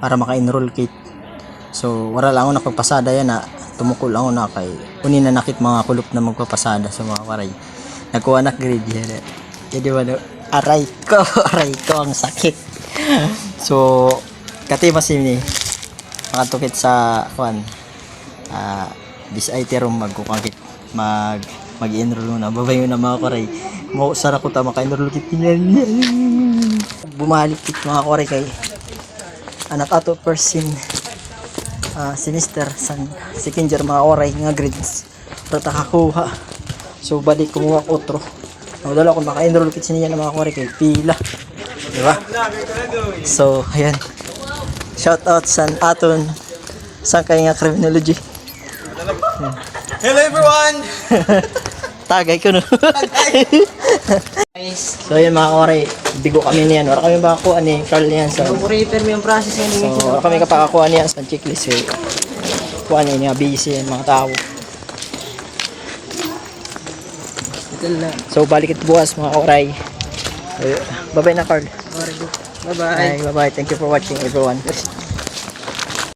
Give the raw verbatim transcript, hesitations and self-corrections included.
para maka-enroll kit. So, wara la ako nakapagpasada yana, tumukol ako na kay uni na nakit mga kulop na magpapasada sa mga waray. Nagkuha na grade yana. Kaya di ba, no? Aray ko, aray ko, ang sakit. So, kati mas ini, makatukit sa, kuan, ah, this I T room, magkukangkit, mag, mag-enroll muna. Babay muna, mga kuray. Mo, sara ko ta, maka-enroll kit niyan. Bumalik kit, mga kuray, kay anak ato first sem, ah, semester, san, second year, mga kuray, nga grades. Wara ta kakuha. So, balik kumuha ko otro. Ang dala ko, maka-enroll kit sa niya ng mga kuwari kay pila. Di ba? So, ayan. Shout out sa aton, sa kay nga criminology. Hello, everyone! Tagay ko, no? So, yun, mga kuwari. Bigo kami niyan. Wala kami ba ako, ani, Carl niyan. So, Ang operator, may process yan. So, wala kami kapakakuha niyan sa checklist, eh. Kuha niya, niya, busy yan, mga tao. Ito lang. So, balik it buwas, mga kauray. Bye-bye na, Carl. Bye-bye. Ay, bye-bye. Thank you for watching, everyone.